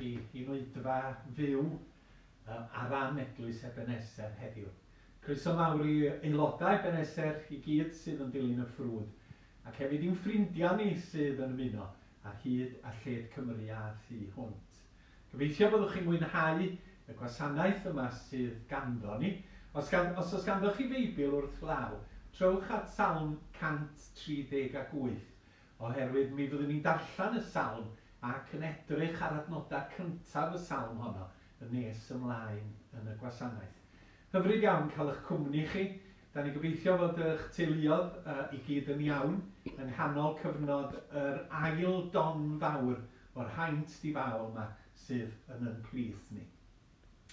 chi i'n oedfa fyw ar ran Eglwys Ebeneser heddiw. Croeso mawr i aelodau Ebeneser i gyd sydd yn dilyn y ffrwd, ac hefyd i'n ffrindiau ni sydd yn ymuno ar hyd a lled Cymru a thu hwnt. Gobeithio byddwch chi'n mwynhau y gwasanaeth yma sydd ganddo ni. Os, gan, os oes ganddoch chi Feibl wrth law, trowch at Salm 138, oherwydd mi fyddwn ni'n darllen y salm ac yn edrych ar adnodau cyntaf y salm honno yn nes ymlaen yn y gwasanaeth. Hyfryd iawn cael eich cwmni chi. Da ni'n gobeithio fod eich teuluodd uh, i gyd yn iawn yng nghanol cyfnod yr ail don fawr o'r haint difaol yma sydd yn yn plith ni.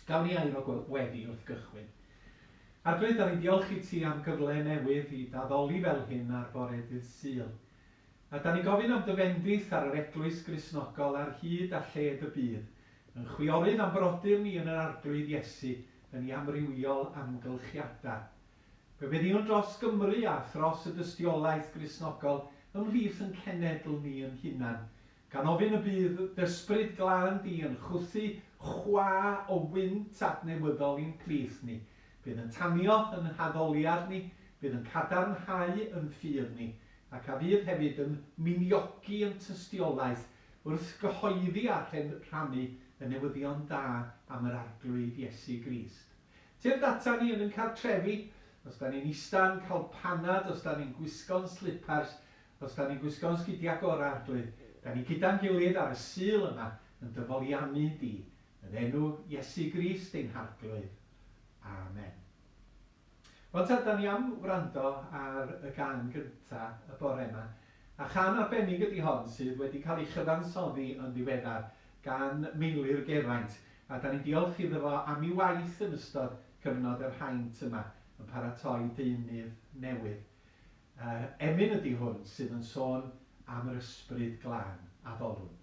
Gawn ni air o weddi wrth gychwyn. Arglwydd, da ni'n diolch i ti am gyfle newydd i d'addoli fel hyn ar fore dydd Sul. A da ni'n gofyn am dy fendith ar yr Eglwys Gristnogol ar hyd a lled y byd, yn chwiorydd a'n brodyr ni yn yr Arglwydd Iesu yn ei amrywiol amgylchiadau. Fe weddïwn dros Gymru a thros y dystiolaeth Gristnogol ymhlith yn cenedl ni yn hunan, Gan ofyn y bydd d'Ysbryd Glân di yn chwythu chwa o wynt adnewyddol i'n plith ni, bydd yn tanio yn haddoliad ni, bydd yn cadarnhau yn ffydd ni, ac a fydd hefyd yn miniogi yn tystiolaeth wrth gyhoeddi a rhannu y newyddion da am yr Arglwydd Iesu Grist. Tyrd ata ni yn yn cartrefi, os da ni'n ista'n cael panad, os da ni'n gwisgo'n slipars, Os da ni'n gwisgo'n sgidia gora, Arglwydd, da ni gyda'n gilydd ar y Sul yma yn dy foliannu di, yn enw Iesu Grist ein Harglwydd. Amen. Wan ta, da ni am wrando ar y gân gynta y bore yma, a chân arbennig ydi hon sydd wedi cael ei chyfansoddi yn ddiweddar gan Meilir Geraint, a da ni'n diolch iddo fo am ei waith yn ystod cyfnod yr haint yma yn paratoi deunydd newydd. Emyn ydy hwn sydd yn sôn am yr Ysbryd Glân, addolwn.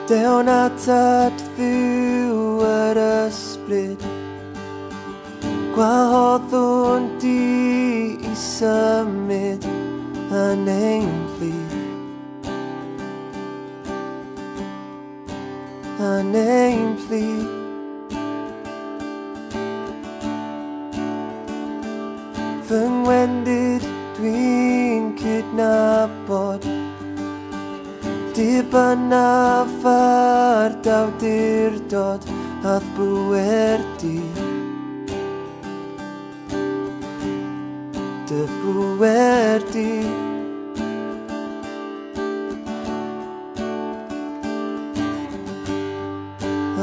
Dewn atat Dduw yr Ysbryd, Gwahoddwn di i symud yn ein plith. Yn ein plith. Fy ngwendid dwi'n cydnabod Dibynnaf ar d'awdurdod a'th bŵer di. Dy bŵer di.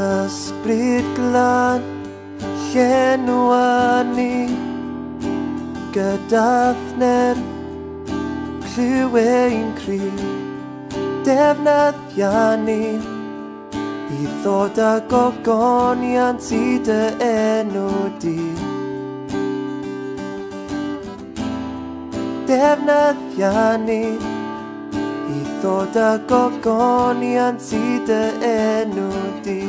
Ysbryd glân, llenwa ni Gyda'th nerth, clyw ein cri Defnyddia ni I ddod â gogoniant i dy enw di. Defnyddia ni i ddod â gogoniant i dy enw di.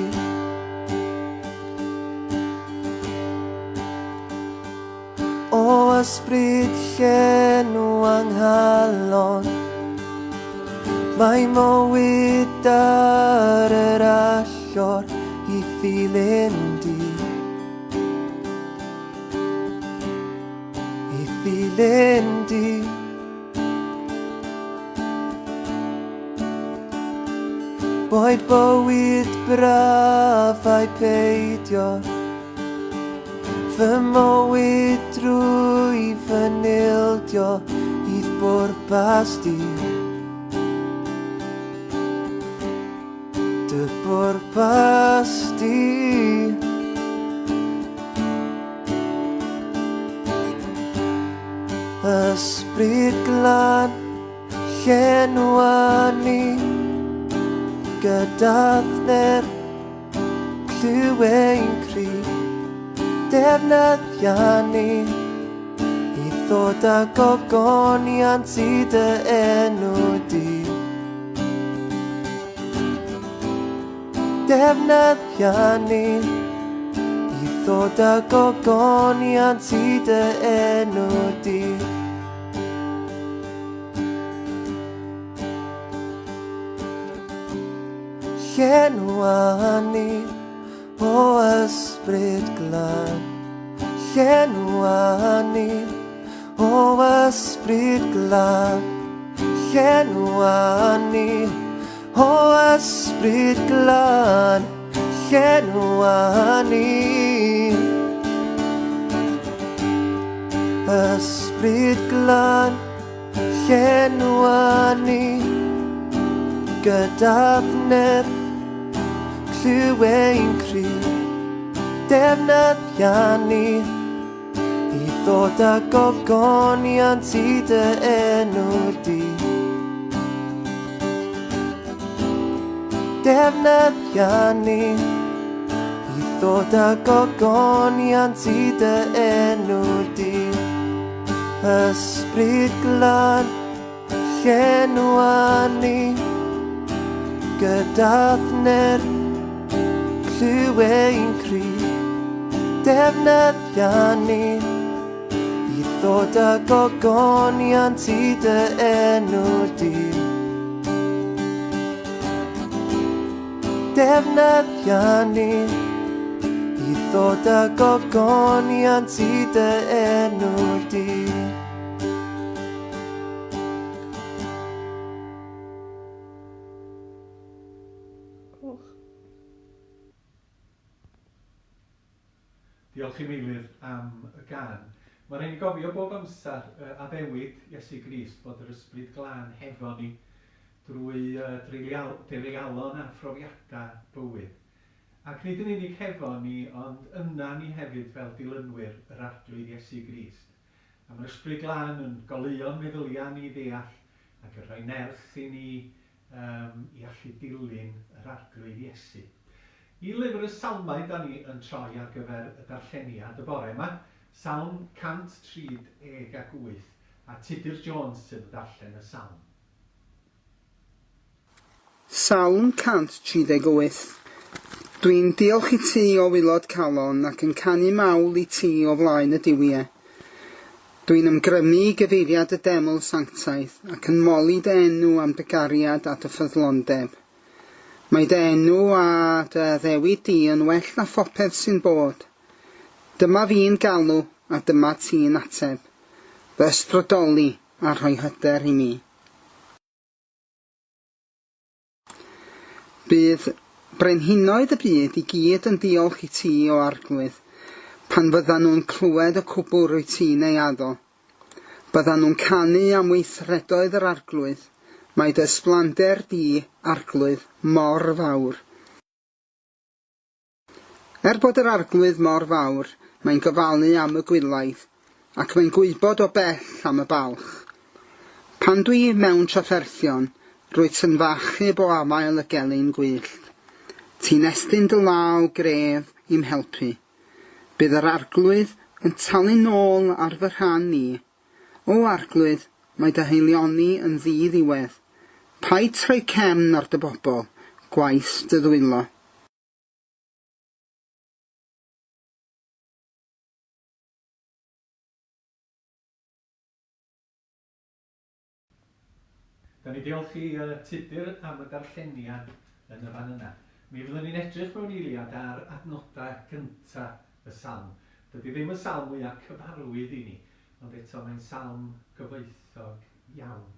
O ysbryd llenw anghalon, mae mywyd ar yr allor i ddilyn di. I ddilyn di. Boed bywyd braf ai peidio, Fy mywyd drwy fy nildio i'th bwrpas di. Dy bwrpas di. Ysbryd glân, llenwa ni Gyda'th nerth, clyw ein cri Defnyddia ni I ddod â gogoniant i dy enw di. Defnyddia ni i ddod â gogoniant i dy enw di. Llenwa ni, o Ysbryd Glân. Llenwa ni, o Ysbryd Glân. Llenwa ni, o Ysbryd Glân. Llenwa ni. Ysbryd Glân. Llenwa ni gyda nerth, clyw ein cri, defnyddia ni i ddod â gogoniant i dy enw di. Defnyddia ni i ddod â gogoniant i dy enw di. Ysbryd Glân, llenwa ni gyda'th nerth, clyw ein cri, defnyddia ni i ddod â gogoniant i dy enw di. Defnyddia ni i ddod â gogoniant i dy enw di. Coch. Diolch i Meilir am y gân. Mae'n rhaid ni gofio bob amser addewid Iesu Grist bod yr Ysbryd Glân hefo ni drwy dreialon a phrofiadau bywyd. Ac nid yn unig hefo ni, ond yna ni hefyd fel dilynwyr yr Arglwydd Iesu Grist. A mae'r Ysbryd Glân yn goleuo'n meddyliau ni i ddeall ac yn rhoi nerth i ni yym, i allu dilyn yr Arglwydd Iesu. I Lyfr y Salmau da ni yn troi ar gyfer y darlleniad y bore yma, Salm 138, a Tudur Jones sydd yn darllen y salm. Salm 138. Dwi'n diolch i ti o waelod calon ac yn canu mawl i ti o flaen y duwie. Dwi'n ymgrymu i gyfeiriad y deml sanctaidd ac yn moli dy enw am dy gariad a dy ffyddlondeb. Mae dy enw a dy addewid di yn well na phopeth sy'n bod. Dyma fi'n galw a dyma ti'n ateb, fy ysbrydoli a rhoi hyder i mi. Bydd brenhinoedd y byd i gyd yn diolch i ti, O Arglwydd, pan fyddan nhw'n clywed y cwbl rwyt ti'n ei addo. Byddan nhw'n canu am weithredoedd yr Arglwydd, mae dy ysblander di, Arglwydd, mor fawr. Er bod yr Arglwydd mor fawr, mae'n gofalu am y gwylaidd, ac mae'n gwybod o bell am y balch. Pan dwi mewn trafferthion, rwyt yn fy achub o afael y gelyn gwyllt. Ti'n estyn dy law gref i'm helpu. Bydd yr Arglwydd yn talu nôl ar fy rhan i. O Arglwydd, mae dy haelioni yn ddi-ddiwedd. Paid troi cefn ar dy bobl, gwaith dy ddwylo. Da ni diolch i Tudur am y darlleniad yn y fan yna. Mi fyddwn ni'n edrych mewn eiliad ar adnodau gynta y salm. Dydy ddim y salm mwyaf cyfarwydd i ni, ond eto mae'n salm gyfoethog iawn.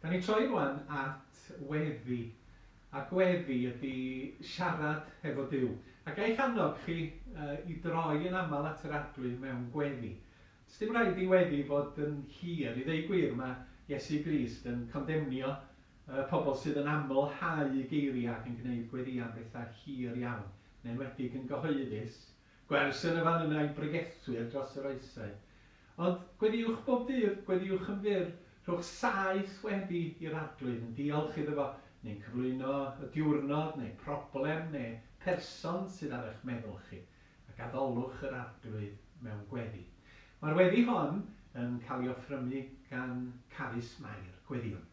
Da ni'n troi rwan at weddi, a gweddi ydy siarad hefo Duw. A ga i'ch annog chi i droi yn aml at yr Arglwydd mewn gweddi. Does dim rhaid i weddi fod yn hir. I ddeu gwir, mae Iesu Grist yn condemnio pobl sydd yn aml hau geiriau ac yn gwneud gweddïau am bethau hir iawn, yn enwedig yn gyhoeddus. Gwers yn y fan yna i bregethwyr dros yr oesau. Ond gweddïwch bob dydd, gweddïwch yn fyr, rhowch saeth weddi i'r Arglwydd yn diolch iddo fo, neu'n cyflwyno y diwrnod, neu problem, neu person sydd ar eich meddwl chi, ac addolwch yr Arglwydd mewn gweddi. Mae'r weddi hon yn cael ei offrymu gan Carys Mair. Gweddïwn.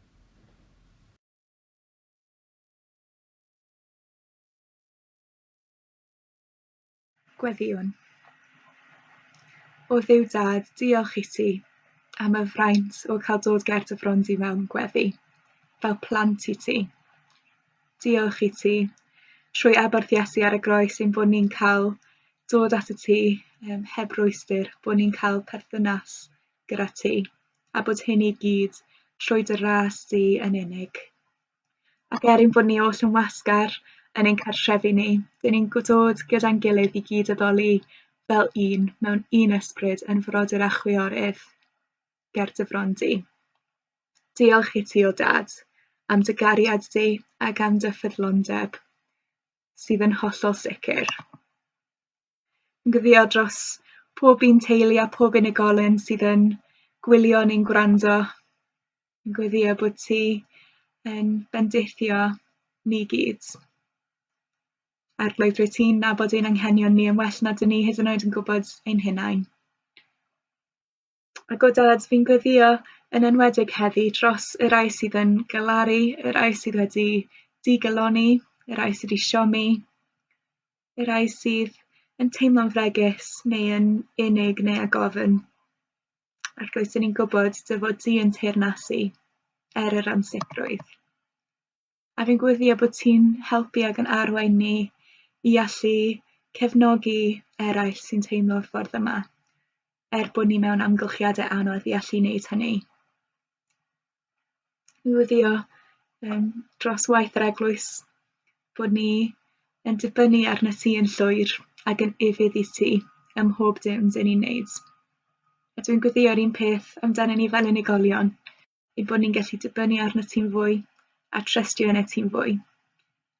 Gweddïwn. O Dduw Dad, diolch i ti am y fraint o cael dod ger dy fron di mewn gweddi, fel plant i ti. Diolch i ti trwy aberth Iesu ar y groes ein bod ni'n cael dod at y ti um, heb rwystr, bod ni'n cael perthynas gyda ti, a bod hyn i gyd trwy dy ras di yn unig. Ac er ein bod ni oll yn wasgar yn ein cartrefi ni, dyn ni'n dod gyda'n gilydd i gyd addoli fel un, mewn un ysbryd, yn frodyr a chwiorydd ger dy fron di. Diolch i ti, o Dad, am dy gariad di ac am dy ffyddlondeb, sydd yn hollol sicr. Yn gweddio dros pob un teulu a pob unigolyn sydd yn gwylio neu'n gwrando. Yn gweddio bod ti yn bendithio ni gyd. Arglwydd, rwyt ti'n nabod ein anghenion ni yn well na dyn ni hyd yn oed yn gwybod ein hunain. Ac o Dad, fi'n gweddio yn enwedig heddi dros y rai sydd yn galaru, y rai sydd wedi digalonni, y rai sydd wedi siomi, y rai sydd yn teimlo'n fregus neu yn unig neu ag ofn. Arglwydd, dyn ni'n gwybod dy fod di yn teyrnasu er yr ansicrwydd. A fi'n gweddio bod ti'n helpu ac yn arwain ni i allu cefnogi eraill sy'n teimlo'r ffordd yma, er bod ni mewn amgylchiadau anodd i allu wneud hynny. Fi'n gweddio um, dros waith yr eglwys, bod ni yn dibynnu arnat ti yn llwyr ac yn ufudd i ti ym mhob dim dyn ni'n wneud. A dwi'n gweddïo'r un peth amdano ni fel unigolion, ein bod ni'n gallu dibynnu arnat ti'n fwy a trystio yna ti'n fwy,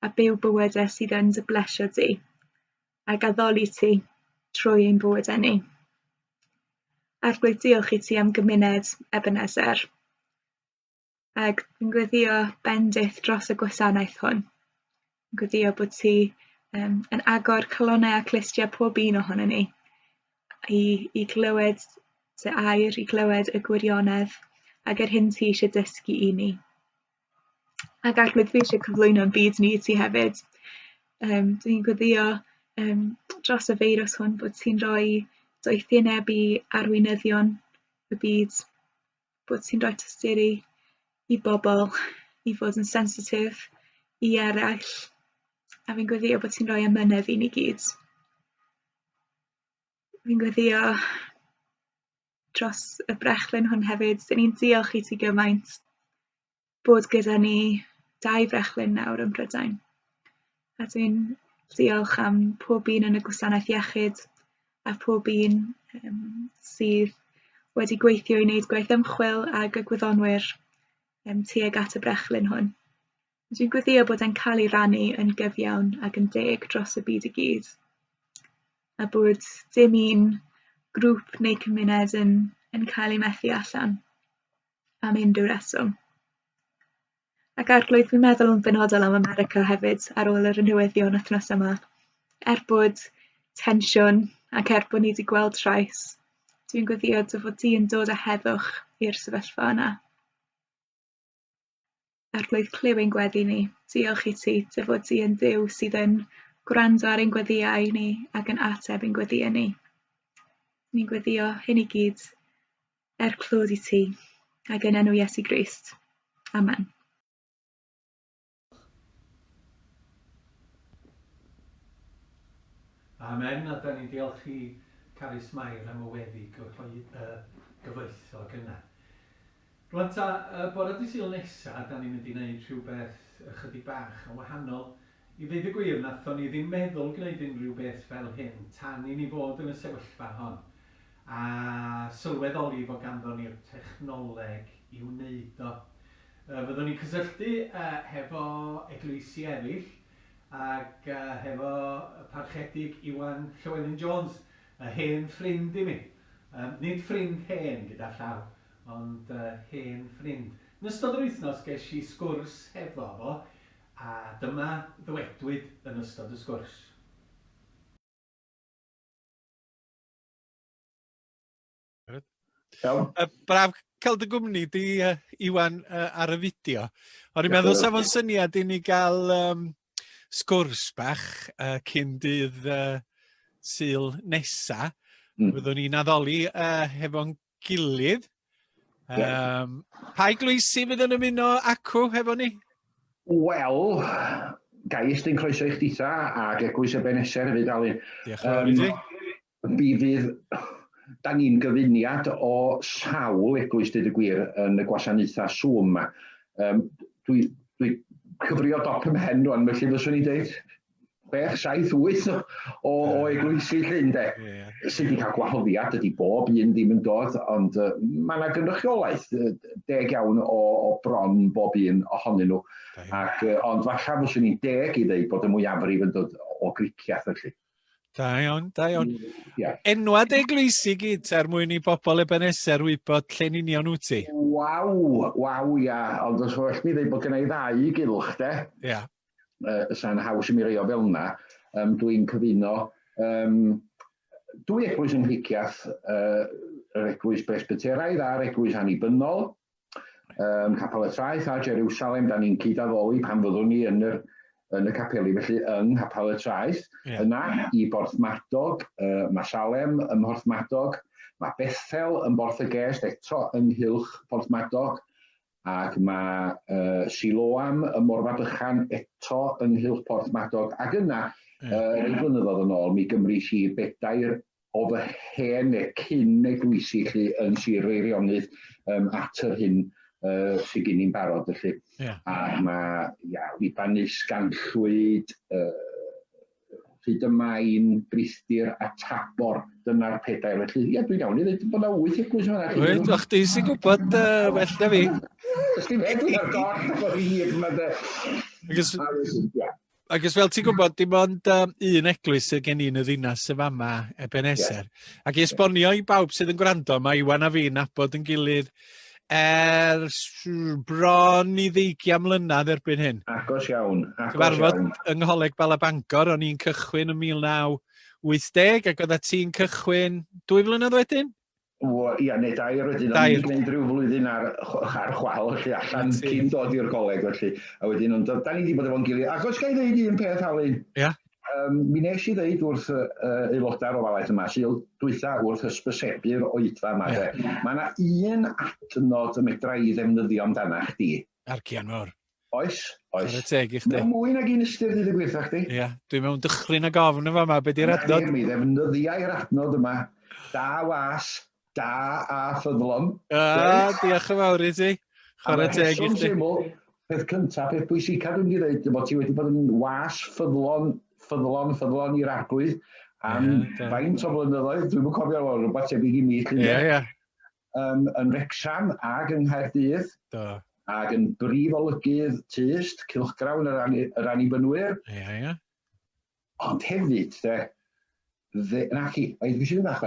a byw bywydau sydd yn dy blesio di, ac addoli ti trwy ein bywydau ni. Arglwydd, diolch i ti am gymuned Ebenezer. Ac fi'n gweddio bendith dros y gwasanaeth hwn. Yn gweddio bod ti um, yn agor calonnau a clustiau pob un ohono ni i, i glywed dy air, i glywed y gwirionedd ac yr hyn ti eisiau dysgu i ni. Ac Arglwydd, fi eisiau cyflwyno'n byd ni i ti hefyd. Um, dwi'n gweddio um, dros y feirws hwn bod ti'n rhoi doethineb i arweinyddion y byd, bod ti'n rhoi tosturi i bobl i fod yn sensitif i eraill, a fi'n gweddio bod ti'n rhoi amynedd i ni gyd. Fi'n gweddio dros y brechlyn hwn hefyd. Dyn ni'n diolch i ti gymaint bod gyda ni dau frechlyn nawr ym Mhrydain. A dwi'n diolch am pob un yn y gwasanaeth iechyd a pob un um, sydd wedi gweithio i wneud gwaith ymchwil ag y gwyddonwyr um, tuag at y brechlyn hwn. Dwi'n gweddio bod e'n cael ei rannu yn gyfiawn ac yn deg dros y byd i gyd, a bod dim un grŵp neu cymuned yn, yn cael ei methu allan am unrhyw reswm. Ac Arglwydd, fi'n meddwl yn benodol am America hefyd ar ôl yr newyddion wythnos yma. Er bod tensiwn ac er bod ni wedi gweld trais, dwi'n gweddio dy fod di yn dod â heddwch i'r sefyllfa yna. Arglwydd, clyw ein gweddi ni. Diolch i ti dy fod di yn Dduw sydd yn gwrando ar ein gweddïau ni ac yn ateb ein gweddïau ni. Ni'n gweddio hyn i gyd er clod i ti, ac yn enw Iesu Grist. Amen. Amen, a da ni'n diolch i Carys Mair am y weddi gyfoethog yna. Rwan ta, y bore dydd Sul nesa, da ni'n mynd i wneud rhywbeth ychydig bach yn wahanol. I ddeud y gwir, nathon ni ddim meddwl gwneud unrhyw beth fel hyn tan i ni fod yn y sefyllfa hon, a sylweddoli fod ganddon ni'r technoleg i wneud o. Fyddwn ni'n cysylltu hefo eglwysi eraill ac hefo y Parchedig Iwan Llewelyn Jones, y hen ffrind i mi. Nid ffrind hen gyda llaw, ond hen ffrind. Yn ystod yr wythnos ges i sgwrs hefo fo, A dyma ddywedwyd yn ystod y sgwrs. Iawn. Braf cael dy gwmni di, Iwan, ar y fideo. O'n i'n meddwl sef o'n syniad i ni gael um, sgwrs bach cyn dydd Sul nesa. Fyddwn ni'n addoli hefo'n gilydd. Yeah. Um, pa eglwysi fydd yn ymuno acw hefo ni? Wel, ga i estyn croeso i chditha ac Eglwys Ebeneser hefyd, Alun. Diolch yn fawr i ti. Mi fydd, da ni'n gyfuniad o sawl eglwys, dweud y gwir, yn y gwasanaethau Zoom yma. Um, dwi, dwi cyfrio dop ym mhen rwan, felly fyswn i'n dweud 6, 7, 8 o, o, o eglwysi llyn de, yeah. sydd wedi cael gwahoddiad, dydy bob un ddim yn dod, ond uh, mae yna gynrychiolaeth deg iawn o, o bron bob un ohonyn nhw. Ac, uh, ond falle fyswn i'n deg i ddeud bod y mwyafrif yn dod o Griciath felly. Da iawn, da iawn. Yeah. Enwad eglwysi gyd er mwyn i bobl Ebenezer wybod lle'n union wyt ti. Waw, waw, ia. Ond os well mi ddeud bod gen i ddau gylch, de. Ia. Yeah. Uh, sa'n haws i mi rei o fel yna. Um, Dwi'n cyfuno um, dwy eglwys yng Nghricieth, uh, yr eglwys Presbyteraidd a'r eglwys annibynnol, um, Capel y Traeth a Jerusalem, da ni'n cyd-addoli pan fyddwn ni yn yr, yn y capeli, felly yng Nghapel y Traeth. Yeah. Yna i Borthmadog, uh, mae Salem ym Mhorthmadog, mae Bethel yn Borth y Gest eto ynghylch Porthmadog, ac mae uh, Siloam ym Morfa Bychan eto ynghylch Porthmadog, ac yna, yeah. uh, rei blynyddoedd yn ôl, mi gymrys i bedair o fy hen neu cyn eglwysi 'lly yn Sir Feirionnydd um, at yr hyn uh, sydd gen i'n barod felly. Yeah. A mae ia, Libanus, Ganllwyd, uh, hyd y main, Brithdir a Tabor, dyna'r pedair. Felly, ia, dwi'n iawn i ddweud bod yna wyth eglwys yma. Wyt, o'ch di sy'n gwybod uh, well na fi. Ys ti'n meddwl ar goll bod fi hyd yma de. Ac Ac os fel ti'n gwybod, dim ond um, un eglwys sydd gen i yn y ddinas y fama, Ebenezer. Yeah. Ac i esbonio i bawb sydd yn gwrando, mae Iwan a fi'n nabod yn gilydd ers bron i ddeigiau mlynedd erbyn hyn. Agos iawn, agos Cyfarfod iawn. yng Ngholeg Bala Bangor, o'n i'n cychwyn yn 1980 ac oedda ti'n cychwyn dwy flynedd wedyn? O, ia, neu dair wedyn, o'n i'n gwneud rhyw flwyddyn ar, ar chwal, felly, allan cyn dod i'r coleg, felly. A wedyn, ond da ni wedi bod efo'n gilydd. Ac os ga i ddeud un peth, Alun? Ia. Um, mi nes i ddeud wrth uh, aelodau'r ofalaeth yma, sy'n dwytha wrth hysbysebu'r oedfa yma, yeah. de. Mae yna un adnod y medra i ddefnyddio amdana chdi. Arcian mawr. Oes, oes. Chwarae teg i chdi. Mewn mwy nag un ystyr dweud y gwir wrtha chdi. Ia, dwi mewn dychryn ag ofn yn fama, be di'r adnod? Mi ddefnyddiai'r adnod yma. Da was, da a ffyddlon. Ah, diolch yn fawr i ti. Chwarae teg i chdi. Syml, peth cyntaf, peth pwysicaf dwi'n mynd i ddweud, bod ti wedi bod yn was ffyddlon, ffyddlon, ffyddlon i'r arglwydd am yeah, faint o flynyddoedd, dwi'n mynd cofio rhywbeth tebyg i mi. Ie, ie. um, yn Wrecsam ac yng Nghaerdydd. Do. Ac yn brif olygydd Tyst, Cylchgrawn yr, Ani, yr Annibynwyr. Ie, ie. Ond hefyd, de, dde, na chi, oedd fi eisiau bach,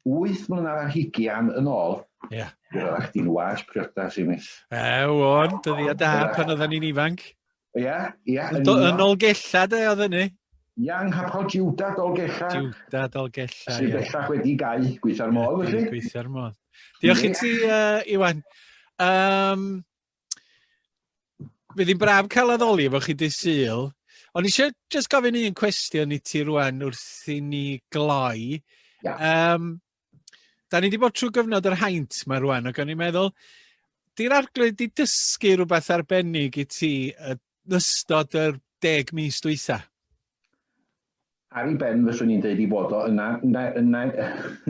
8 mlynedd ar hugian yn ôl, Ie. Yeah. Roedd chdi'n was priodas i mi. E, o'n, dyddiau da pan oedden ni'n ifanc. Ie, ie. Yn, yn Nolgella, de, oedd hynny? Ia, yng Nghapel Jiwda, Dolgella. Jiwda, Dolgella, Sydd bellach wedi gau, gweithio'r modd, felly. Gweithio'r modd. Diolch i ti, uh, Iwan. Um, Fydd hi'n braf cael addoli efo chi dy Sul. O'n eisiau just gofyn un cwestiwn i ti rwan wrth i ni gloi. Yeah. Um, da ni wedi bod trwy gyfnod yr haint ma rwan, ac o'n i'n meddwl, di'r arglwydd di dysgu rhywbeth arbennig i ti yn ystod yr deg mis dwytha? Ar ei ben fyswn i'n deud i fod o yna, yna, yna,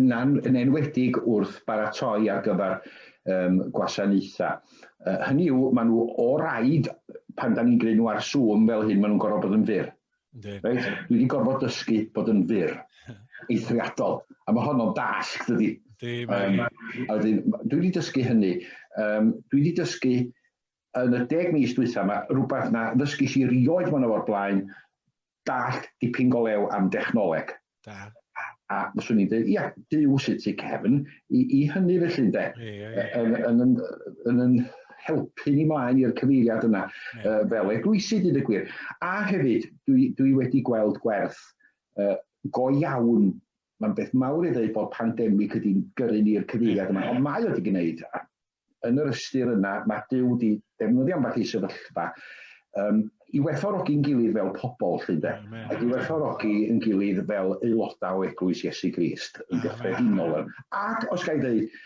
yna, yn enwedig wrth baratoi ar gyfer um, gwasanaethau. Uh, hynny yw, maen nhw o raid, pan da ni'n gwneud nhw ar Zoom fel hyn, maen nhw'n gorfod bod yn fyr. Reit? Dwi wedi gorfod dysgu bod yn fyr. Eithriadol. A mae honno'n dasg, dydy. Yndi, mae. Um, a wedyn, dwi wedi dysgu hynny. Um, dwi wedi dysgu yn y deg mis dwytha yma, rhywbeth na ddysgu si rioed mewn o'r blaen, dallt dipyn go lew am dechnoleg. Da. A fyswn i'n dweud, ia, Duw sydd tu cefn i, i hynny felly, ynde? Ie, ie. Yn, yn, yn, yn, yn helpu ni mlaen i'r cyfeiriad yna, Ie. uh, fel eglwysi, dweud y gwir. A hefyd, dwi, dwi wedi gweld gwerth uh, go iawn. Mae'n beth mawr i ddweud bod pandemig ydy'n gyrru ni i'r cyfeiriad yma, ond mae o wedi gwneud, a yn yr ystyr yna, mae Duw wedi defnyddio ambell i sefyllfa um, i werthfawrogi'n gilydd fel pobl, lly de, ac i werthfawrogi yn gilydd fel aelodau o Eglwys Iesu Grist yn gyffredinol. Ac, os ga i ddeud,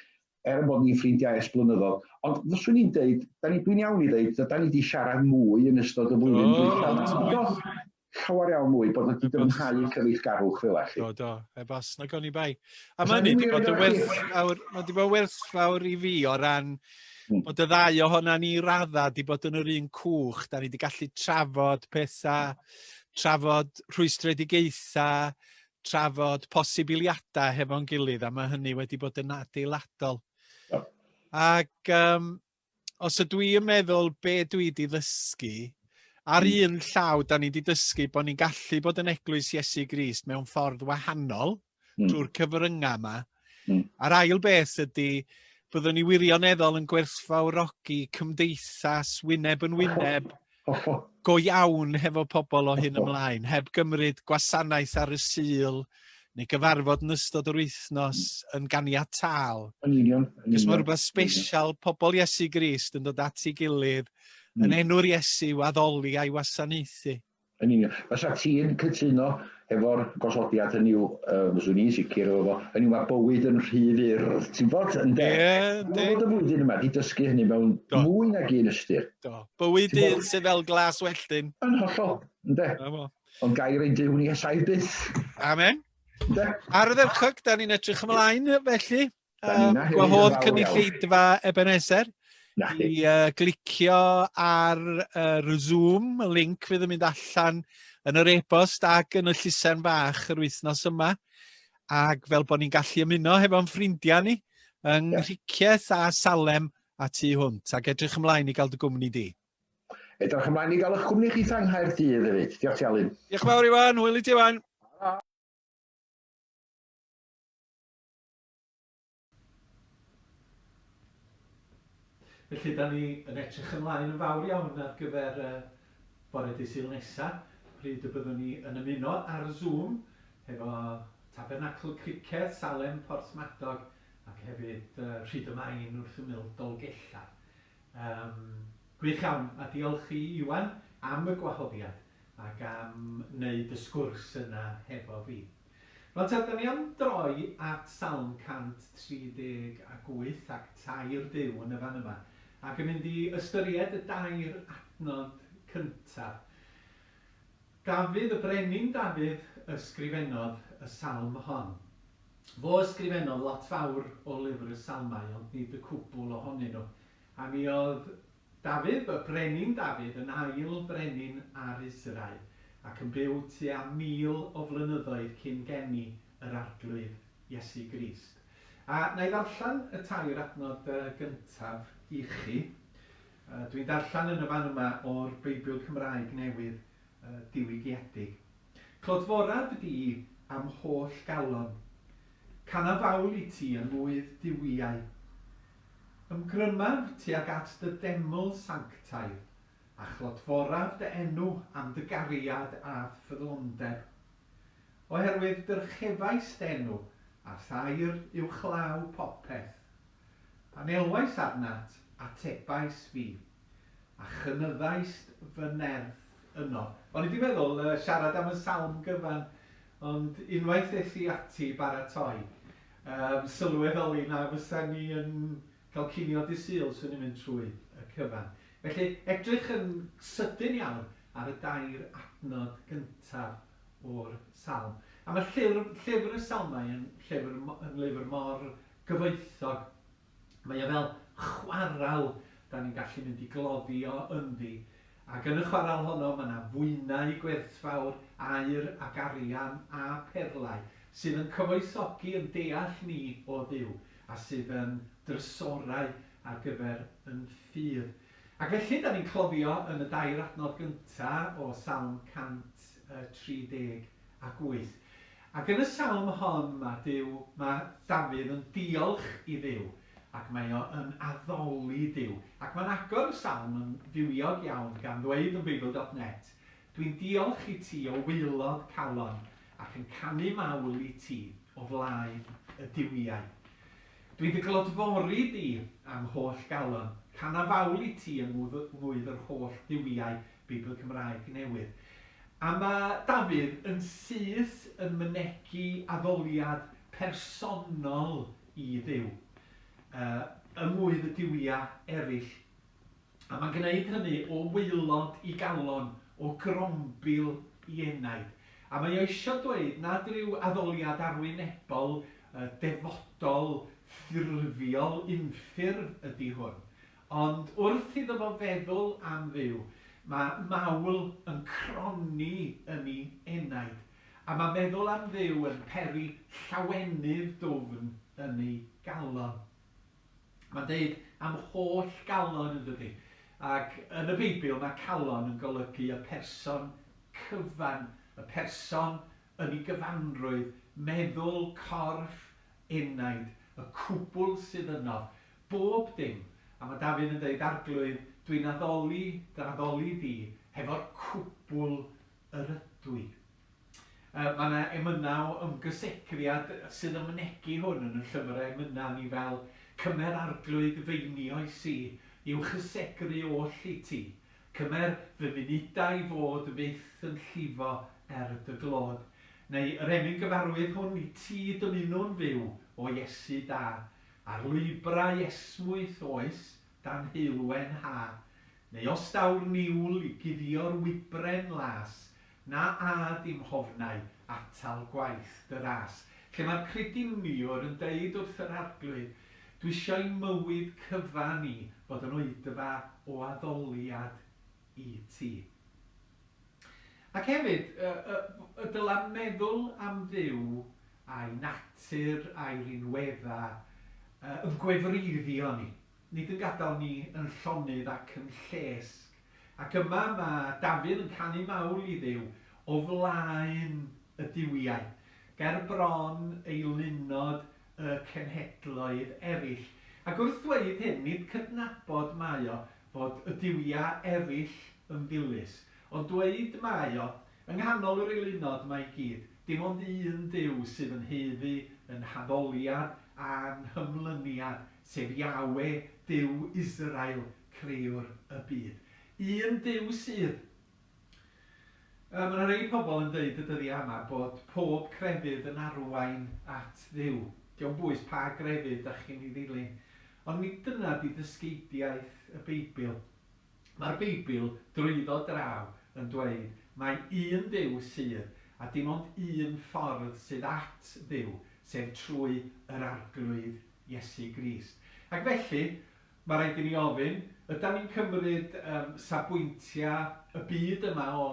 er bod ni'n ffrindiau ers blynyddoedd, ond fyswn i'n deud, da ni, dwi'n iawn i ddeud, da ni wedi siarad mwy yn ystod y flwyddyn dwytha. Do, llawer iawn mwy, bod wedi dyfnhau cyfeillgarwch fel 'a. Do, do, heb os nag oni bai. A mae hynny wedi bod yn werthfawr, mae wedi bod yn werthfawr i fi o ran bod y ddau ohona ni radda wedi bod yn yr un cwch, da ni wedi gallu trafod pethau, trafod rhwystredigaethau, trafod posibiliadau hefo'n gilydd, a mae hynny wedi bod yn adeiladol. Yeah. Ac um, os ydw i yn meddwl be dwi wedi ddysgu, ar un llaw, da ni wedi dysgu bod ni'n gallu bod yn eglwys Iesu Grist mewn ffordd wahanol drwy'r cyfryngau yma. A'r ail beth ydy, byddwn ni wirioneddol yn gwerthfawrogi cymdeithas wyneb yn wyneb go iawn hefo pobl o hyn ymlaen, heb gymryd gwasanaeth ar y Sul neu gyfarfod yn ystod yr wythnos yn ganiataol. Yn union. Cos mae rhywbeth special, pobl Iesu Grist yn dod at ei gilydd, yn enw'r Iesu i'w addoli a'i wasanaethu. Yn union. Fysa ti'n cytuno efo'r gosodiad hynny yw, uh, fyswn i'n sicr efo fo, hynny yw mae bywyd yn rhy fyr, ti'n bod, ynde? Ie, yndi. Bod y flwyddyn yma di dysgu hynny mewn Do. mwy nag un ystyr. Do. Bywyd un sydd fel glas welltyn. Yn hollol, ynde? Ond gair ein Duw ni esau byth. Amen. Ynde? Ar y dderchog, da ni'n edrych ymlaen felly. Um, gwahodd cynulleidfa Ebenezer i uh, glicio ar uh, Zoom, y link fydd yn mynd allan yn yr e-bost ac yn y llusen bach yr wythnos yma. Ac fel bod ni'n gallu ymuno hefo'n ffrindiau ni yng Nghricieth a Salem a tu hwnt. Ac edrych ymlaen i gael dy gwmni di. Edrych ymlaen i gael eich cwmni chi yng Nghaerdydd hefyd. Diolch ti Alun. Diolch yn fawr Iwan, hwyl i ti Iwan. Felly, da ni yn edrych ymlaen yn fawr iawn ar gyfer uh, bore dydd Sul nesa, pryd y byddwn ni yn ymuno ar Zoom hefo Tabernacl Criced, Salem, Porthmadog ac hefyd uh, Rhyd y Main wrth ymyl Dolgellau. Um, gwych iawn, a diolch i Iwan am y gwahoddiad ac am wneud y sgwrs yna hefo fi. Rwan ta, da ni am droi at Salm 138 ac tair Duw yn y fan yma, ac yn mynd i ystyried y dair adnod cyntaf. Dafydd, y brenin Dafydd, ysgrifennodd y salm hon. Fo ysgrifennodd lot fawr o lyfr y Salmau, ond nid y cwbl ohonyn nhw. A mi oedd Dafydd, y brenin Dafydd, yn ail frenin ar Israel, ac yn byw tua 1,000 o flynyddoedd cyn geni yr Arglwydd Iesu Grist. A wna i ddarllen y tair adnod gyntaf i chi. Dwi'n darllen yn y fan yma o'r Beibl Cymraeg Newydd diwygiedig. Clodforaf di a'm holl galon. Canaf fawl i ti yng ngwydd duwiau. Ymgrymaf tuag at dy deml sanctaidd, a chlodforaf dy enw am dy gariad a'th ffyddlondeb. Oherwydd dyrchefais dy enw, a thair uwchlaw popeth. Pan elwais arnat, atebais fi, a chynyddaist fy nerth yno. O'n i 'di meddwl siarad am y salm gyfan, ond unwaith es i ati i baratoi, Yym, sylweddoli na fysa ni yn cael cinio dydd Sul 'swn i'n mynd trwy y cyfan. Felly, edrych yn sydyn iawn ar y dair adnod gyntaf o'r Salm. A mae llyfr, llyfr y Salmau yn llyfr, yn lyfr mor gyfoethog. Mae o fel chwarel da ni'n gallu mynd i gloddio ynddi, ac yn y chwarel honno mae 'na fwynau gwerthfawr, aur ac arian a pherlau, sydd yn cyfoethogi yn deall ni o Dduw, a sydd yn drysorau ar gyfer yn ffydd. Ac felly, da ni'n cloddio yn y dair adnod gynta o Salm 138. Ac yn y salm hon mae Duw, mae Dafydd yn diolch i Dduw, ac mae o yn addoli Duw. Ac mae'n agor y salm yn fywiog iawn gan ddweud yn Beibl dot net, Dwi'n diolch i ti o waelod calon ac yn canu mawl i ti o flaen y duwiau. Dwi'n dy glodfori di a'm holl galon, cana fawl i ti yng ngŵydd yr holl dduwiau Beibl Cymraeg Newydd. A mae Dafydd yn syth yn mynegi addoliad personol i Dduw. yng ngŵydd y duwiau eraill. A mae'n gwneud hynny o waelod i galon, o grombil i enaid. A mae o eisiau dweud nad rhyw addoliad arwynebol, defodol, ffurfiol, unffurf ydy hwn. Ond wrth iddo fo feddwl am Dduw, mae mawl yn cronni yn ei enaid. A mae meddwl am Dduw yn peri llawenydd dwfn yn ei galon. Mae'n deud am holl galon, yn dydy? Ac yn y Beibl mae calon yn golygu y person cyfan, y person yn ei gyfanrwydd, meddwl, corff, enaid, y cwbl sydd yno, bob dim. A mae Dafydd yn deud, Arglwydd, dwi'n addoli dy addoli di hefo'r cwbl yr ydw i. Mae yna emynau o ymgysegriad sydd yn mynegi hwn yn y llyfrau emynau ni fel Cymer Arglwydd f'einioes i, i'w chysegru oll i ti. Cymer fy munudau i fod fyth yn llifo er dy glod. Neu yr emyn gyfarwydd hwn i ti dymunwn fyw, o Iesu da, ar lwybrau esmwyth oes dan heulwen ha. Neu os daw'r niwl i guddio'r wybren las, Na ad i'm hofnau atal gwaith dy ras. Lle mae'r crediniwr yn deud wrth yr Arglwydd, Dwi isio i'm mywyd cyfan i fod yn oedfa o addoliad i ti. Ac hefyd, y, y, y dyla meddwl am Dduw a'i natur a'i rinweddau yn gwefreiddio ni, nid yn gadael ni yn llonydd ac yn llesg. Ac yma mae Dafydd yn canu mawl i Dduw o flaen y duwiau, ger bron eilunod y cenhedloedd eraill. Ac wrth ddweud hyn, nid cydnabod mae o fod y duwiau eraill yn ddilys, ond dweud mae o, yng nghanol yr eilunod 'ma i gyd, dim ond un Duw sydd yn haeddu yn haddoliad a'n hymlyniad, sef Yahweh, Duw Israel, Crëwr y byd. Un Duw sydd. Mae yna rei pobl yn dweud y dyddiau yma bod pob crefydd yn arwain at Dduw. Dio'm bwys pa grefydd dach chi'n ei ddilyn. Ond nid dyna 'di dysgeidiaeth y Beibl. Mae'r Beibl drwyddo draw yn dweud mai un Duw sydd, a dim ond un ffordd sydd at Dduw, sef trwy yr Arglwydd Iesu Grist. Ac felly, Mae rhaid i ni ofyn, ydan ni'n cymryd yym safbwyntiau y byd yma o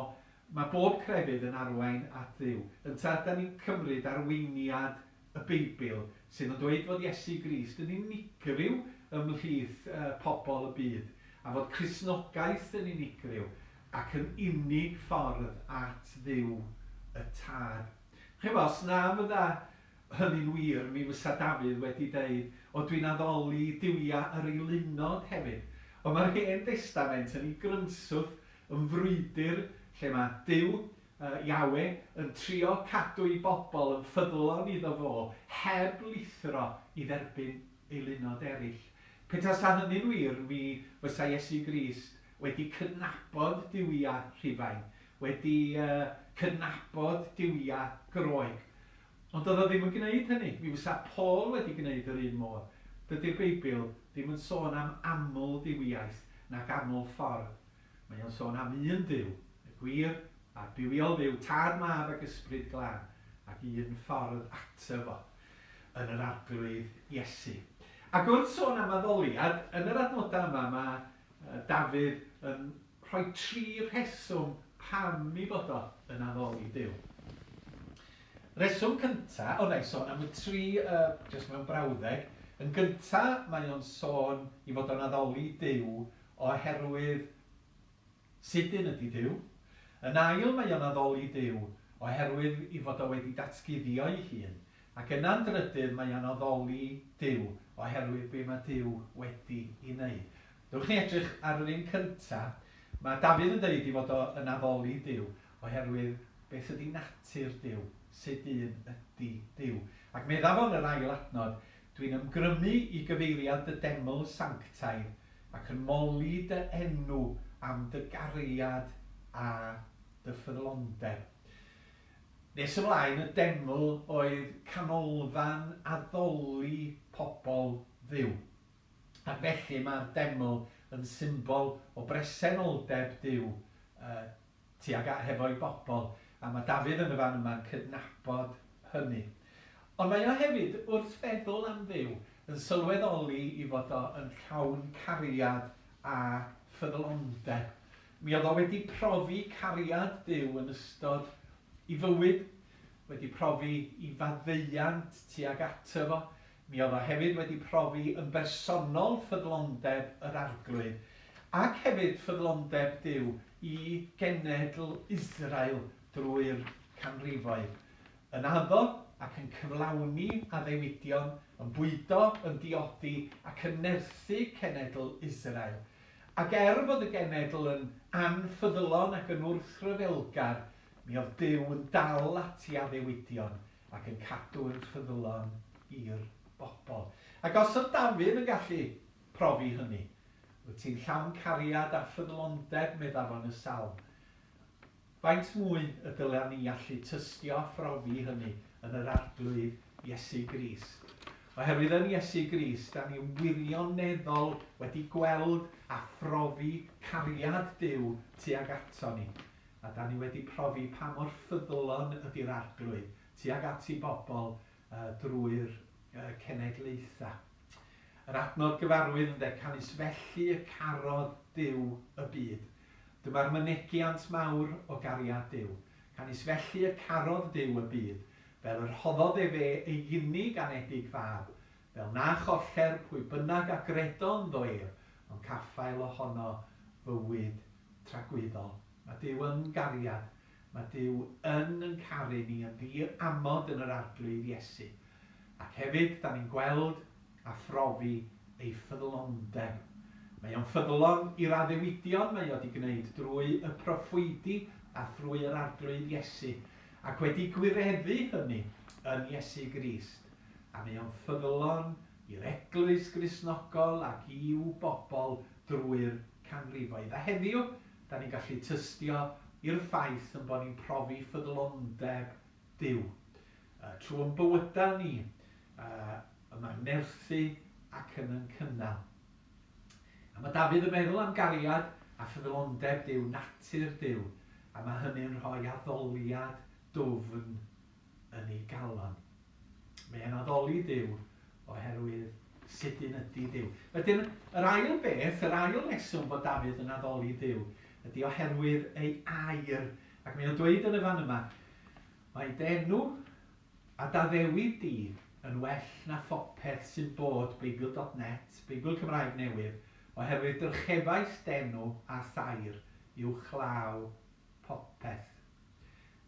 mae bob crefydd yn arwain at Dduw, ynta ydan ni'n cymryd arweiniad y Beibl sydd yn dweud fod Iesu Grist yn unigryw ymhlith pobl y byd, a fod Cristnogaeth yn unigryw ac yn unig ffordd at Dduw y Tad. Chimod, os na fydda hynny'n wir, mi fysa Dafydd wedi deud, 'O, dwi'n addoli duwia yr eilunod hefyd. Ond mae'r Hen Destament yn ei grynswth yn frwydr lle mae Duw, Yahweh, yn trio cadw'i bobl yn ffyddlon iddo fo heb lithro i dderbyn eilunod eraill. Petasa hynny'n wir, mi fysa Iesu Grist wedi cydnabod duwia Rhufain, wedi cydnabod duwia Groeg. Ond doedd o ddim yn gwneud hynny. Mi fysa Paul wedi gwneud yr un modd. Dydy'r Beibl ddim yn sôn am aml-dduwiaeth nac aml-ffordd. Mae o'n sôn am un Duw, y gwir a'r bywiol Dduw, Tad, Mab ac Ysbryd Glân, ac un ffordd ato fo, yn yr Arglwydd Iesu. Ac wrth sôn am addoliad, yn yr adnodau yma mae Dafydd yn Rhoi 3 rheswm pam i fod o yn addoli Duw. Rheswm cynta, o na i sôn am y tri uh, jyst mewn brawddeg. Yn gynta, mae o'n sôn i fod o'n addoli Duw oherwydd sut un ydy Duw. Yn ail, mae o'n addoli Duw oherwydd i fod o wedi datguddio'i hun. Ac yna'n drydydd, mae o'n addoli Duw oherwydd be mae Duw wedi i wneud. Dewch ni edrych ar yr un cynta. Mae Dafydd yn deud ei fod o yn addoli Duw oherwydd beth ydy natur Duw, sut un ydy Duw. Ac medda fo yn yr ail adnod, Dwi'n ymgrymu i gyfeiriad dy deml sanctaidd ac yn moli dy enw am dy gariad a dy ffyddlondeb. Nes ymlaen, y deml oedd canolfan addoli pobl Dduw. Ac felly mae'r deml yn symbol o bresenoldeb Duw tuag at hefo'i bobl, a mae Dafydd yn y fan yma'n cydnabod hynny. Ond mae o hefyd, wrth feddwl am Dduw, yn sylweddoli i fod o yn llawn cariad a ffyddlondeb. Mi oedd o wedi profi cariad Duw yn ystod i fywyd, wedi profi i faddeuant tuag ato fo, Mi oedd o hefyd wedi profi yn bersonol ffyddlondeb yr Arglwydd, ac hefyd ffyddlondeb Duw i genedl Israel drwy'r canrifoedd, yn addo ac yn cyflawni addewidion, yn bwydo, yn diodi ac yn nerthu cenedl Israel. Ac er fod y genedl yn anffyddlon ac yn wrthryfelgar, mi oedd Duw yn dal at ei addewidion ac yn cadw yn ffyddlon i'r bobl. Ac os oedd Dafydd yn gallu profi hynny, wyt ti'n llawn cariad a ffyddlondeb, meddaf yn y salm. Faint mwy y dylen ni allu tystio a phrofi hynny yn yr Arglwydd Iesu Grist? Oherwydd yn Iesu Grist, da ni wirioneddol wedi gweld a phrofi cariad Duw tuag ato ni. A da ni wedi profi pa mor ffyddlon ydy'r Arglwydd tuag at ei bobl drwy'r cenedlaethau. Yr adnod gyfarwydd ynde, canys felly y carodd Duw y byd. Dyma'r mynegiant mawr o gariad Duw. Canys felly y carodd Duw y byd, fel yr rhoddodd efe ei unig anedig fab, fel na choller pwy bynnag a gredo ynddo ef, ond caffael ohono fywyd tragwyddol. Mae Duw yn gariad. Mae Duw yn yn caru ni yn ddi-amod yn yr Arglwydd Iesu. Ac hefyd, da ni'n gweld a phrofi ei ffyddlondeb. Mae o'n ffyddlon i'r addewidion mae o 'di gwneud drwy y proffwydi a thrwy yr Arglwydd Iesu, ac wedi gwireddu hynny yn Iesu Grist. A mae o'n ffyddlon i'r Eglwys Gristnogol ac i'w bobl drwy'r canrifoedd. A heddiw, da ni'n gallu tystio i'r ffaith yn bod ni'n profi ffyddlondeb Duw. Trwy yn bywydau ni, y mae'n nerthu ac yn yn cynnal. A mae Dafydd yn meddwl am gariad a ffyddlondeb Duw, natur Duw, a mae hynny'n rhoi addoliad dwfn yn ei galon. Mae e'n addoli Duw oherwydd sut un ydy Duw. Wedyn, yr ail beth, yr ail reswm bod Dafydd yn addoli Duw, ydy oherwydd ei air. Ac mae o'n dweud yn y fan yma, mae d'enw a d'addewid di yn well na phopeth sy'n bod, Beibl.net, Beibl Cymraeg Newydd, oherwydd dyrchefais d'enw a thair uwchlaw popeth.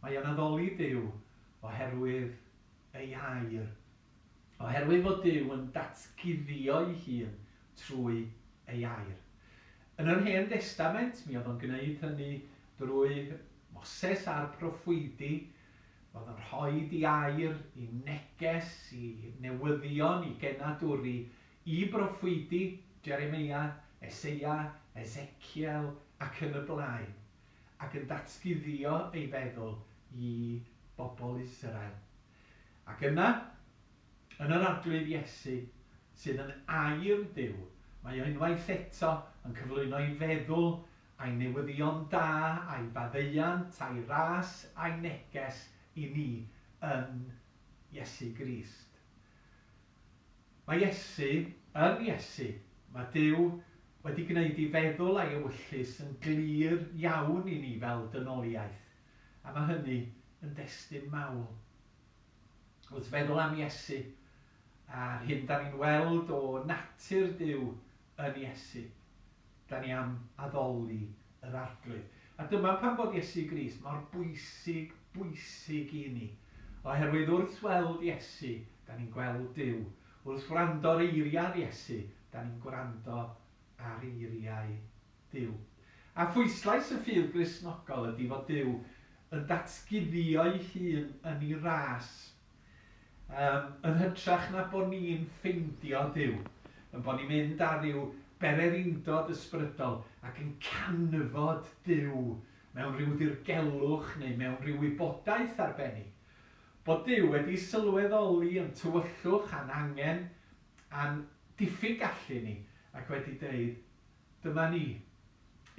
Mae o'n addoli Duw oherwydd ei air. Oherwydd fod Duw yn datguddio'i hun trwy ei air. Yn yr Hen Destament, mi oedd o'n gwneud hynny drwy Moses a'r proffwydi. Roedd o'n rhoi ei air i neges, i newyddion, i genadwri, i broffwydi, Jeremeia, Eseia, Ezeciel ac yn y blaen, ac yn datguddio ei feddwl i bobl Israel. Ac yna, yn yr Arglwydd Iesu, sydd yn Air Duw, mae o unwaith eto yn cyflwyno'i feddwl a'i newyddion da, a'i faddeuant, a'i ras, a'i neges i ni yn Iesu Grist. Mae Iesu, yn Iesu, mae Duw wedi gwneud ei feddwl a'i ewyllys yn glir iawn i ni fel dynoliaeth. A mae hynny yn destun mawl. Wrth feddwl am Iesu, a'r hyn da ni'n weld o natur Duw yn Iesu, da ni am addoli yr Arglwydd. A dyma pam bod Iesu Grist mor bwysig, bwysig i ni. Oherwydd wrth weld Iesu, da ni'n gweld Duw. Wrth wrando ar eiriau'r Iesu, da ni'n gwrando ar eiriau Duw. A phwyslais y ffydd Gristnogol ydy fod Duw yn datguddio'i hun yn ei ras, yym, yn hytrach na bod ni'n ffeindio Duw, yn bod ni'n mynd ar ryw bererindod ysbrydol ac yn canfod Duw mewn rhyw ddirgelwch neu mewn rhyw wybodaeth arbennig. Bod Duw wedi sylweddoli yn tywyllwch a'n angen a'n diffyg gallu ni. ac wedi deud, Dyma ni,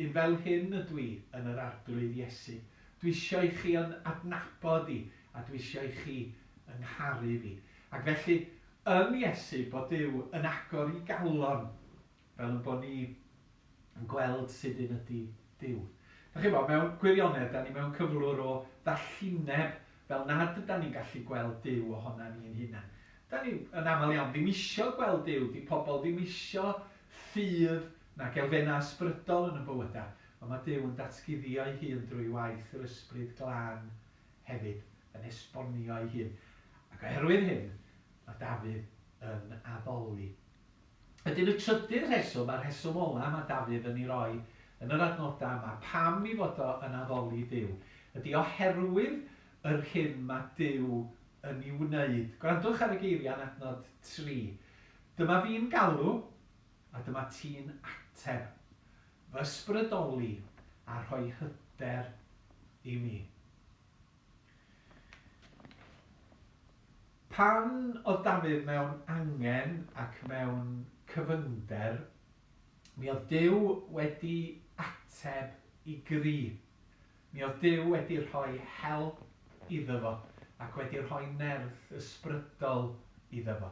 un fel hyn ydw i yn yr Arglwydd Iesu. Dwi isio i chi yn adnabod i a dwi isio i chi yng ngharu fi. Ac felly, yn Iesu, bod Duw yn agor i galon, fel yn bod ni yn gweld sut un ydy Duw. Dach chi'n gwybod, mewn gwirionedd, da ni mewn cyflwr o ddallineb fel nad ydan ni'n gallu gweld Duw ohona ni'n hunain. Da ni yn aml iawn ddim isio gweld Duw, di pobl ddim isio ffydd nag elfennau ysbrydol yn y bywydau, ond mae Duw yn datguddio'i hun drwy waith yr Ysbryd Glân hefyd, yn esbonio'i hun. Ac oherwydd hyn, mae Dafydd yn addoli. Wedyn y trydydd rheswm, a'r rheswm ola mae Dafydd yn ei roi yn yr adnodau yma, pam ei fod o yn addoli Duw, ydy oherwydd yr hyn mae Duw yn ei wneud. Gwrandwch ar y geiriau yn adnod 3. Dyma fi'n galw, a dyma ti'n ateb. Fy ysbrydoli a rhoi hyder i mi. Pan oedd Dafydd mewn angen ac mewn cyfyngder, mi oedd Duw wedi ateb i gri. Mi oedd Duw wedi rhoi help iddo fo ac wedi rhoi nerth ysbrydol iddo fo.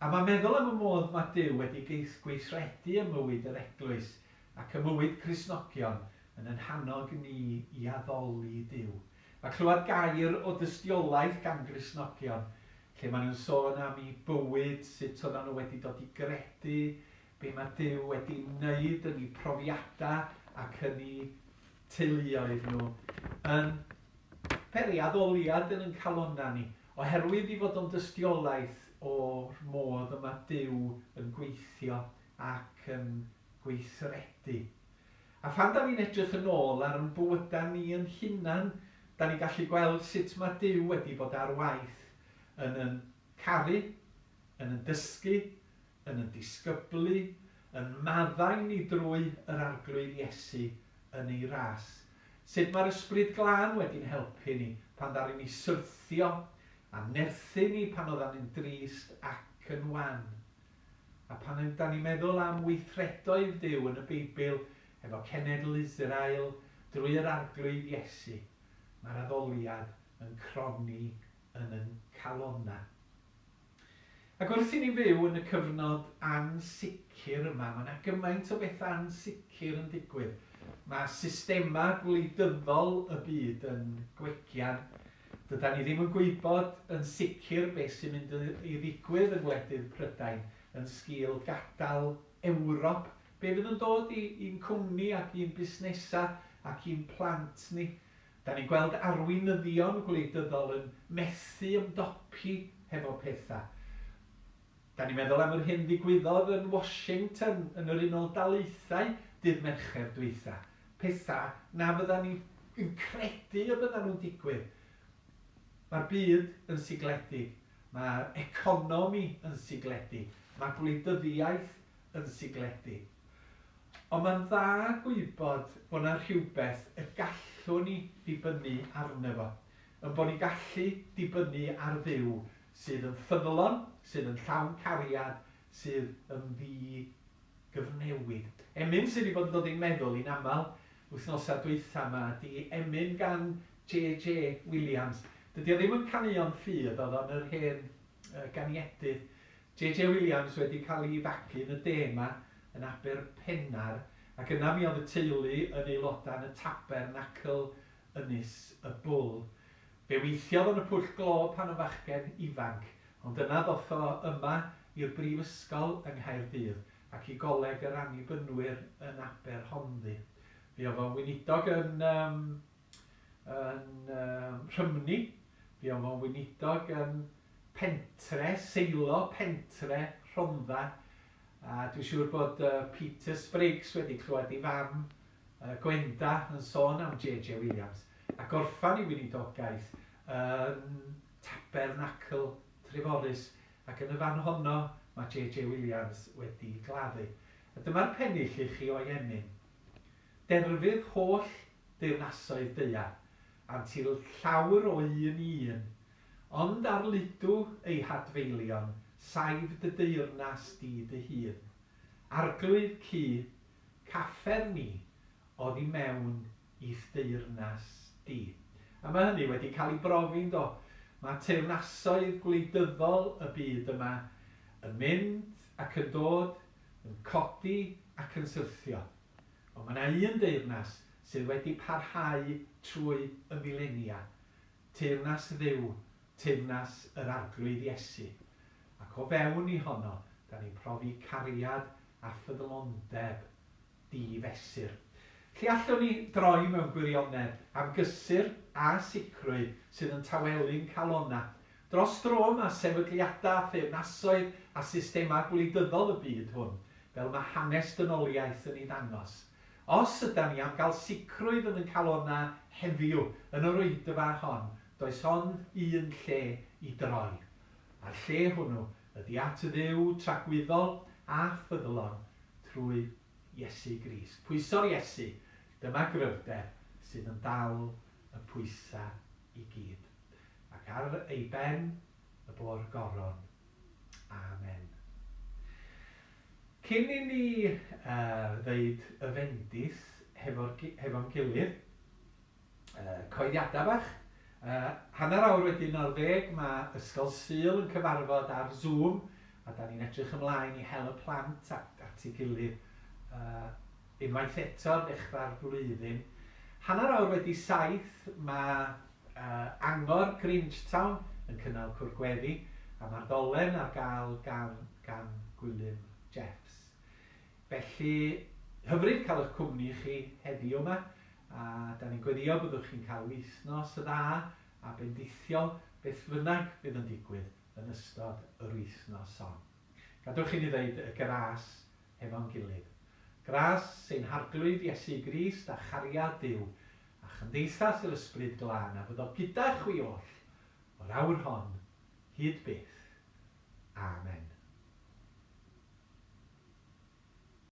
A mae meddwl am y modd mae Duw wedi gweithredu ym mywyd yr eglwys ac ym mywyd Cristnogion yn yn hannog ni i addoli Duw. Mae clywed gair o dystiolaeth gan Gristnogion, lle maen nhw'n sôn am eu bywyd, sut oedden nhw wedi dod i gredu, be mae Duw wedi wneud yn eu profiadau ac yn eu teuluoedd nhw, yn peri addoliad yn ein calonnau ni, oherwydd ei fod o'n dystiolaeth o'r modd y mae Duw yn gweithio ac yn gweithredu. A phan 'dan ni'n edrych yn ôl ar 'yn bywyda ni 'yn hunan, 'dan ni'n gallu gweld sut mae Duw wedi bod ar waith yn 'yn caru, yn 'yn dysgu, yn 'yn disgyblu, yn maddau ni drwy yr Arglwydd Iesu yn ei ras. Sut mae'r Ysbryd Glân wedi'n helpu ni pan ddaru ni syrthio, a nerthu ni pan oeddan ni'n drist ac yn wan. A pan ydan ni'n meddwl am weithredoedd Duw yn y Beibl efo cenedl Israel drwy yr Arglwydd Iesu, mae'r addoliad yn cronni yn yn calonnau. Ac wrth i ni fyw yn y cyfnod ansicr yma, mae yna gymaint o bethau ansicr yn digwydd. Mae systemau gwleidyddol y byd yn gwegian. Dydan ni ddim yn gwybod yn sicr beth sy'n mynd i ddigwydd yng ngwledydd Prydain yn sgil gadael Ewrop. Be fydd yn dod i i'n cwmni ac i'n busnesau ac i'n plant ni? Da ni'n gweld arweinyddion gwleidyddol yn methu ymdopi hefo pethau. Da ni'n meddwl am yr hyn ddigwyddodd yn Washington yn yr Unol Daleithiau dydd Mercher dwytha. Pethau na fyddan ni yn credu y byddan nhw'n digwydd. Mae'r byd yn sigledig, mae'r economi yn sigledig, mae gwleidyddiaeth yn sigledig. Ond mae'n dda gwybod bod 'na rhywbeth y gallwn ni ddibynnu arno fo, yn bod ni'n gallu dibynnu ar Dduw sydd yn ffyddlon, sydd yn llawn cariad, sydd yn ddi-gyfnewid. Emyn sydd wedi bod yn dod i'n meddwl i'n aml wythnosau dwytha 'ma ydi emyn gan JJ Williams. Dydy o ddim yn caneuon ffydd, oedd o'n yr hen ganiedydd. JJ Williams wedi cael ei fagu yn y de 'ma, yn Aberpennar, ac yna mi oedd y teulu yn aelodau yn y Tabernacl Ynys y Bwl. Fe weithiodd yn y pwll glo pan yn fachgen ifanc, ond yna ddoth o yma i'r brifysgol yng Nghaerdydd ac i Goleg yr Annibynwyr yn Aberhonddu. Fe oedd o'n weinidog yn yym yn yym Rhymni, fe oedd o'n weinidog yn Pentre, Seilo, Pentre, Rhondda, a dwi'n siŵr bod Peter Spriggs wedi clywed ei fam Gwenda yn sôn am JJ Williams a gorffan ei weinidogaeth yn Tabernacl Treforys ac yn y fan honno mae JJ Williams wedi'i gladdu. A dyma'r pennill i chi o'i emyn. Derfydd holl deyrnasoedd daear, antil llawr o un i un, ond ar ludw ei hadfeilion, saif dy deyrnas di dy hun. Arglwydd cu, caffer ni oddi mewn i'th deyrnas di. A mae hynny wedi cael ei brofi, yndo? Mae teyrnasoedd gwleidyddol y byd yma yn mynd ac yn dod, yn codi ac yn syrthio. Ond mae yna un deyrnas sydd wedi parhau trwy y milenia, teyrnas Dduw, teyrnas yr Arglwydd Iesu. Ac o fewn i honno, da ni'n profi cariad a ffyddlondeb di-fesur. Lle allwn ni droi mewn gwirionedd am gysur a sicrwydd sydd yn tawelu'n calonnau? Dros dro mae sefydliadau, theyrnasoedd a systemau gwleidyddol y byd hwn, fel mae hanes dynoliaeth yn ei ddangos. Os ydan ni am gael sicrwydd yn yn calonnau heddiw, yn yr oedfa hon, does ond un lle i droi. A'r lle hwnnw ydi at Dduw tragwyddol a ffyddlon trwy Iesu Grist. Pwyso'r Iesu, dyma gryfder sydd yn dal y pwysau i gyd. Ac ar ei ben y bo'r goron. Amen. Cyn i ni uh, ddeud y fendith hefo'r, hefo'n gilydd, uh, coeddiadau bach. Uh, hanner awr wedyn o'r ddeg mae Ysgol Sul yn cyfarfod ar Zoom a da ni'n edrych ymlaen i hel y plant at, at ei gilydd uh, unwaith eto ar ddechrau'r flwyddyn. Hanner awr wedi saith mae uh, Angor Grangetown yn cynnal cwr gweddi a mae'r ddolen ar gael gan, gan Gwilym Jeffs. Felly, hyfryd cael eich cwmni chi heddiw yma, a da ni'n gweddio byddwch chi'n cael wythnos dda a bendithiol beth bynnag fydd yn digwydd yn ystod yr wythnos hon. Gadewch i ni ddeud y gras hefo'n gilydd. Gras ein Harglwydd Iesu Grist a chariad Duw a chymdeithas yr Ysbryd Glân a fyddo gyda chwi oll o'r awr hon hyd byth. Amen.